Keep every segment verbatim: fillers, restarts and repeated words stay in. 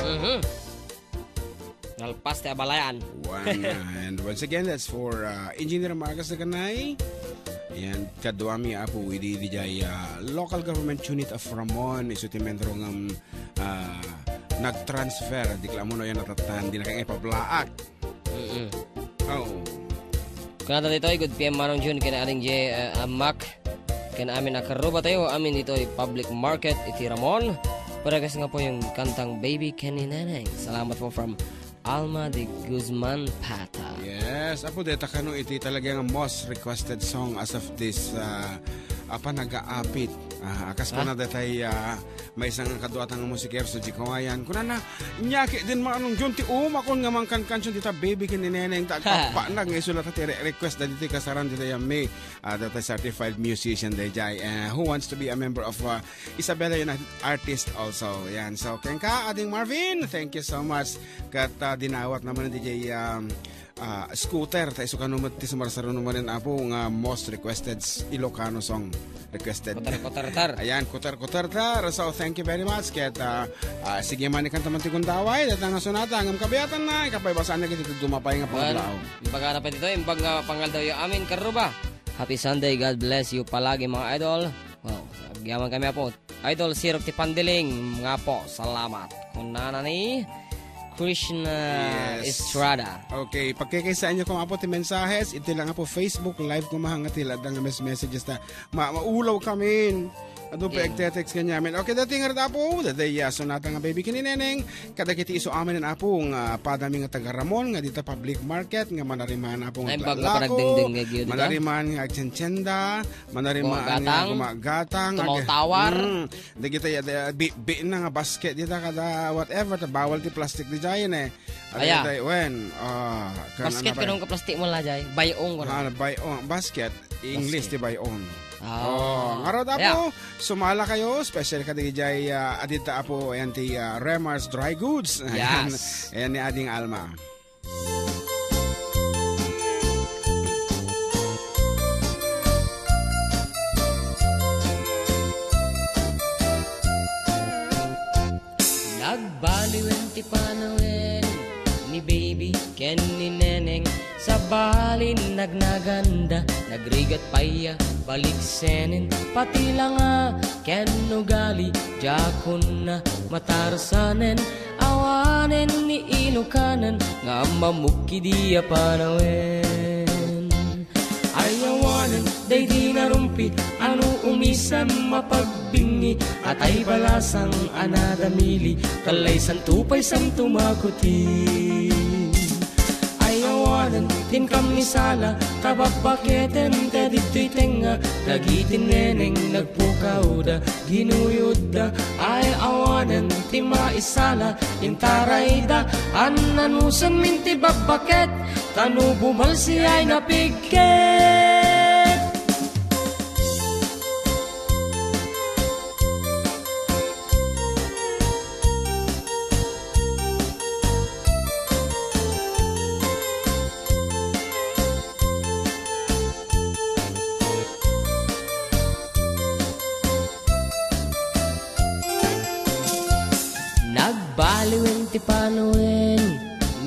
Mhm. Nalpas ti abalayan. Wan, ah, and once again, that's for, uh, Engineer Marcos Naganay. And kaduami, Apo, idi, idi jay, ah, local government unit of Ramon, isu ti membro ngem, ah, nag-transfer, di kla mo no yan natatan, di na kaya ipablaak. Mm-mm. Oh. Kunada ditoy, good P M Manong Jun, ken Ading J, uh, Mac, ken amin a karruba tayo, amin ditoy public market iti Ramon. Paregas nga po yung kantang Baby Ken ni Neneng. Salamat po from Alma de Guzman Pata. Yes, Apo, deta kano iti talagang most requested song as of this, uh, apa, nagaapit. Ah, akas ko Ah? na detay, ah, Maysa nga kaduatang nga musikero sa Jikawayan. Kunana, "Inyaki din Manong Jun ti umakon nga mangkankansion dita Baby Ken ni Neneng ta agpakpaknag nga isu latta ti re-, request da ditoy kasaran dita May." Ah, data certified musician dayjay. Eh, who wants to be a member of, uh, Isabela United Artist also. Yan. So, kenka, Ading Marvin, thank you so much. Kat, ah, dinawat naman dayjay, um, ah, scooter, ta isu kano met ti sumarsaruno manen, Apo, nga most requested s-, Ilocano song requested. Kutar-kutartar. Ayan, kutar-kutartar. So, thank you very much. Ket, ah, ah, sige man, ikanta man ti gundaway, data nga sonata, ngem kabiatan na, ikapay basaan na ket iti dumapay nga Wan, pangablaaw. Imbagana pa ditoy, imbag nga pangaldaw yo amin, karruba. Happy Sunday, God bless you palagi, mga idol. Wow, agyaman kami, Apo. Idol Sirok ti Pandiling, nga po, salamat. Kunana ni Krishna Yes. Estrada. Okay, pagkikisaan nyo kung apo ti mensahes, iti lang apo Facebook Live kumahanga ti ladang nga mes-, messages ta. Ma-, maulaw kamin. Ano pa Ken. Agte-text kanyamin? Okay, dati nga rin apo, dati ya, sonata nga Baby Ken ni Neneng, kadagiti isu amin apo nga padami nga taga Ramon, nga dita public market, nga manariman apo nga Ay, bago aglalako, paragdengdeng nga giyo dita. Manariman nga agtsentsenda, Manarimaan nga Gumagatang, gumagatang, ag-, tumawtawar. Mm. Dagiti, eh, bi-, bi-, na nga basket dita kada whatever, ta bawal ti plastic di jayen, eh. Ano Aya. Dagiti, wen, ah, kan-, Basket ano ba? Kanong ka plastic mo la jay? Bayong ko na. Ah, bayong, basket, English Basket. Ti bayong. Ah. Oh, ngarud, Aya. Apo, sumala kayo, special ka di jay, ah, adita, Apo, ayan ti, ah, Remar's Dry Goods. Ayan. Yes. Ayan ni Ading Alma. Nagbaliwen ti panawen ni Baby ken ni Neneng. Sabali nagnaganda, nagrigat pay a baliksenen. Pati la nga ken ugali, diakon na matarsanen. Awanen ni Ilokanen nga mammukkidi a panawen. Ay awanen daydi narumpi, ano umisan mapagbingi, atay balasang a nadamili, kallaysanto pay santo makuti. Ay awanen ti inkam isala, ta babbaketen ta ditoy tengnga, dagiti neneng nagpukawda, ginuyodda. Ay awanen ti maisala, intarayda, annanusen min ti babbaket, ta no bumalsi ay napigket. Nagbaliwen ti panawen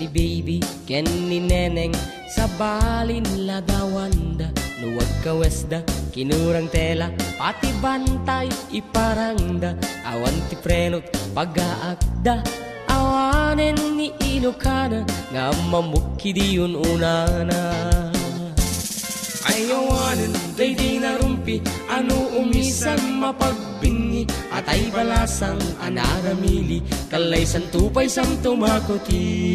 ni Baby ken ni Neneng, sabalin ladawanda no agkawesda, kinurang tela, pati bantay iparangda, awan ti preno, pagaakda, awanen ni Ilokana nga mammukkidi ununana. Ay awanen daydi narumpi, ano umisan mapagbingi, atay balasang a nadamili, kallaysanto pay santo makuti.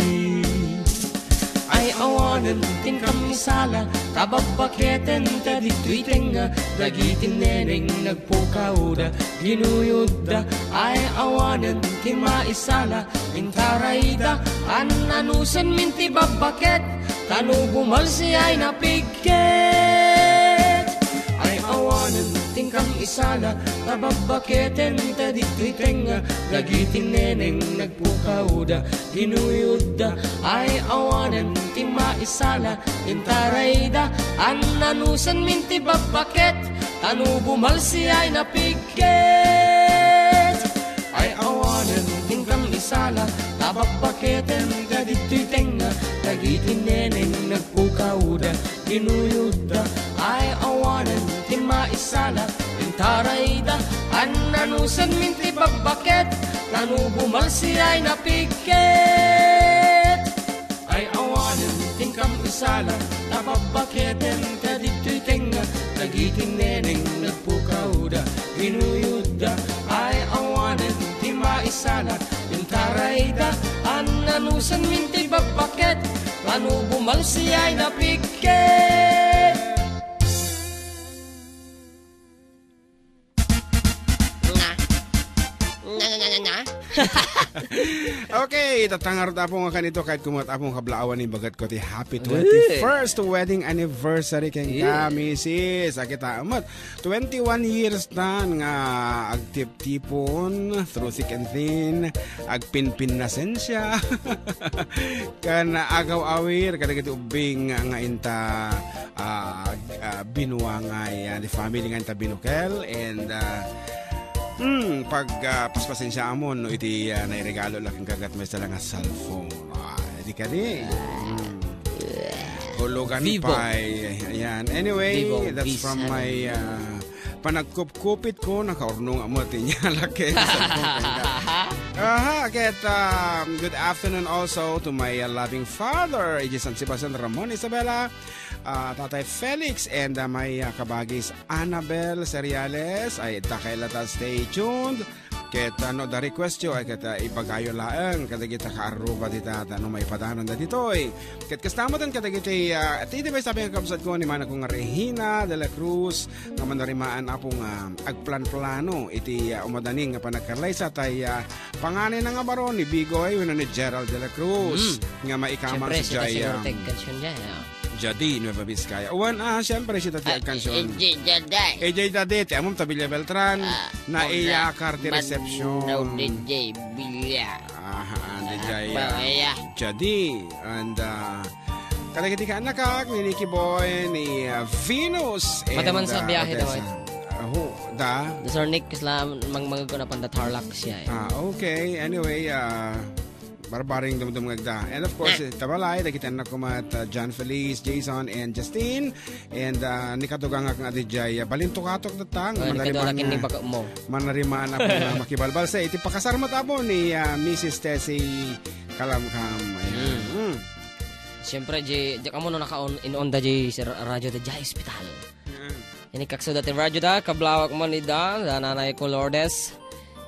Ay awanen ti inkam isala, ta babbaketen ta ditoy tengnga, dagiti neneng nagpukawda, ginuyodda. Ay awanen ti maisala, intarayda, annanusen min ti babbaket, ta no bumalsi ay napigket. Ay awanen ti inkam isala, ta babbaketen ta ditoy tengnga, dagiti neneng nagpukawda, ginuyodda. Ay awanen ti maisala, intarayda, annanusen min ti babbaket, ta no bumalsi ay napigket. Ay awanen ti Kam isala, ta babbaketem kaditoy tengnga, dagiti neneng nagpukawda, ginuyodda, ay awanen ti maisala, intarayda, annanusen min ti babbaket, ta no bumalsiay napigket. Ay awanen ti kam isala, ta babbaketem kaditoy tengnga, dagiti neneng nagpukawda, ginuyodda, ay awanen ti maisala, intarayda, annanusen min ti babbaket, ta no bumalsiay napigket. Nga. Nga, nga, nga, nga, nga. Okay, tatta ngarud, Apo, nga kanito, ket kumot, Apo, nga kablaawan, ibagatko ti happy Eh. twenty-first wedding anniversary kenka, Eh. misis. Akita met, twenty-one years na nga agtiptipon through thick and thin, agpinpinnasensia. Ken agaw-awir kadagiti ubbing nga inta, ah, ah, binuangay, ah, the family nga inta binukel, and, ah, hmm, pag, ah, paspasensiaamon no iti, ah, nairegalo la kenka ket maysa la nga cellphone. Ah, di kadi. Hmm. Hulugan Vivo. pay. Ayan. Anyway, Vivo that's V from seven. my, ah, panagkupkupit ko, nakaurnong amo ti nialak ken cellphone ko. Aha, ket, um, good afternoon also to my, uh, loving father, idiay San Sebastian, Ramon Isabela, uh, Tatay Felix, and, uh, my, uh, kabagis, Annabel Seriales. Ay, dakay la ta, stay tuned. Ket, uh, no adda request yo, ay ket, uh, ibagayo laeng kadagita kaarruba dita, ta no maipadananda ditoy. Ket kasta met kadagiti, ah, ti, ti may sabi nga kabsat ko ni manako nga Regina de la Cruz, nga manarimaan, Apo, nga agplanplano iti, ah, umadanin nga panagkallaysa tay, ah, panganay na nga baro ni Bigoy wenno ni Gerald de la Cruz, Mm. nga maikaman Siyempre, sa sita jay, siguro ah, ti agkansion jay, ah. Jadi, Nueva Vizcaya. Wen, ah, siyempre, sita ti Ah, agkansion. eh, eh, Jadi. Eh, Jay Dadi, ti amom ta Villa Beltran, Ah, naiyakar ti reception. Manno di Jay Villa. Aha, and Ah, jay, ah, paya. Jadi, and, ah, kadagiti kaannakak, ni Nicky Boy, ni, ah, Venus, and, Mataman sa ah, biyahe Odessa. daw, eh. Ah, who? Da? Da Sir Nick, kasla mangmangag ko na panda Tarlac siya, eh. Ah, okay. Anyway, ah, barbaring dumdumngegda. And of course, Ah. eh, tabalay, dagiti annak ko met, ah, John Feliz, Jason, and Justin. And, ah, ni kadugangak nga dijay, ah, balintukatok datang. Oh, ni kadugangak nga ni baka mo. Manarimaan, Apo, nga makibalbalse iti pakasar met, Apo, ni, ah, Missus Tessie Kalamkam. Ayan. Mm. Mm. Siyempre, di, di ka mo no naka-on, in-on da di si ra-, radyo da di ospital. Mm. Ini kakso da ti radyo da, kablawak mo ni da, da nanay ko Lourdes,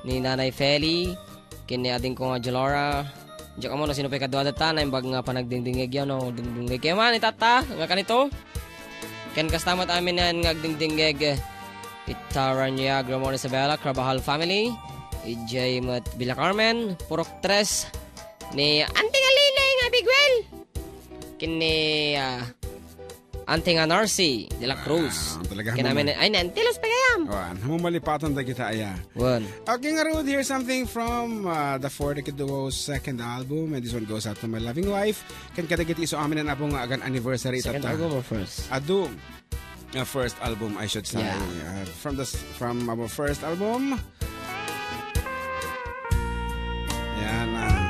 ni nanay Feli, ken ni ading ko nga Jolora. Diak ammo no sino pay kadua data, naimbag nga panagdingdingngeg yan, no? Dingdingngeg kayo man, itata, nga kanito. Ken kasta met amin nga agdingdingngeg, ita Rania, Ramon Isabela, Carvajal family, idiay met Villa Carmen, Purok Tres, ni Auntie Ngalina nga Biguel. Ken ni, ah, Auntie nga Narcy de la Cruz. Ah, talaga Ken mo amin, man. Ay, ni Auntie Luz Pagayam. Oh, ano mo malipatan da kita, aya? Wan. Okay, ngarud, here's something from, uh, the Four Decade Duo's second album, and this one goes out to my loving wife. Ken kadagiti isu amin nga Apo nga agan anniversary Second tatta. album or first? Adu, uh, first album, I should say. Yeah. Uh, from the s-, from our first album. Yan, ah.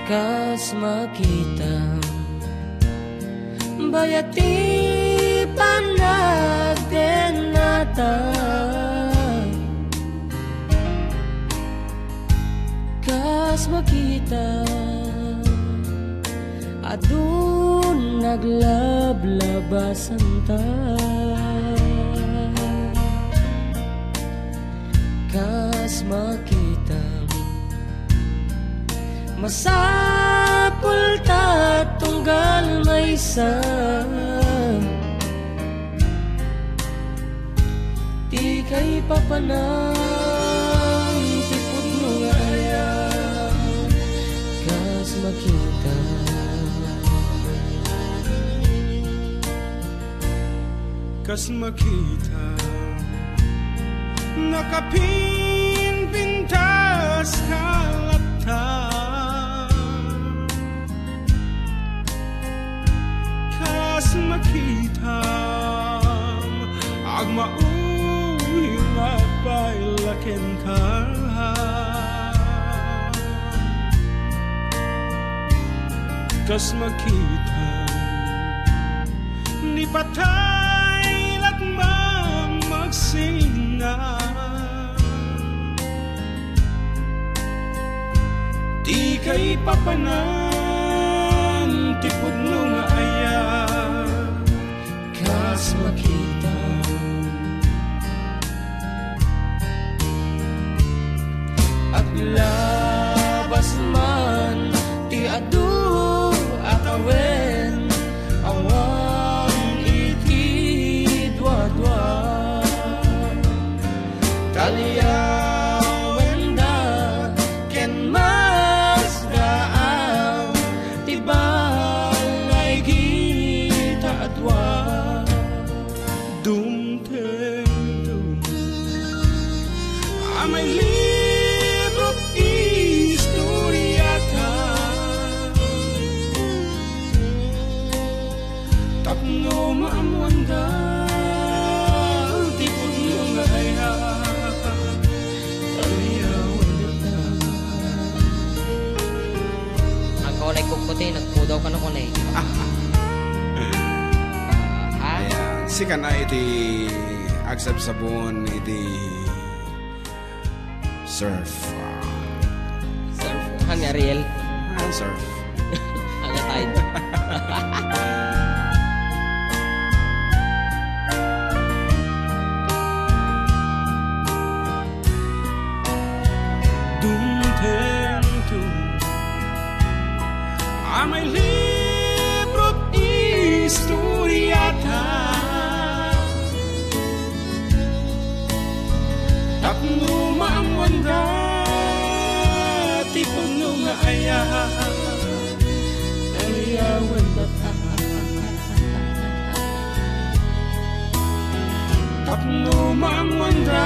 Kas makita, bayat ti panagdennata. Kas makita, adu naglablabasanta. Kas makita, masapul ta tunggal maysa. Ti kaipapanan ti pudno nga ayam, kas makita. Kas makita, nakapinpintas ka latta. Kas makita, Kas makita, ni patay latman magsina. Ti kaipapanan ti pudno nga ayat, kas makita. Aglabas man ti adu a tawen, awan iti duadua. Taliawenda ken masdaaw ti balay gita a dua. Dumtengto a may libro't istoriata. Tapno maammoanda ti pudno nga ayat, taliawenda. Ang kaunay kukkuti, nagpudaw ka na kunay. Ha? Ayan. Sika na iti agsabsabon iti surf. Surf. Kami, Ariel. Ah, surf. Ang atay. Dumtengto a may libro't istoriata. Tapno maammoanda ti pudno nga ayat, taliawenda. Tapno maammoanda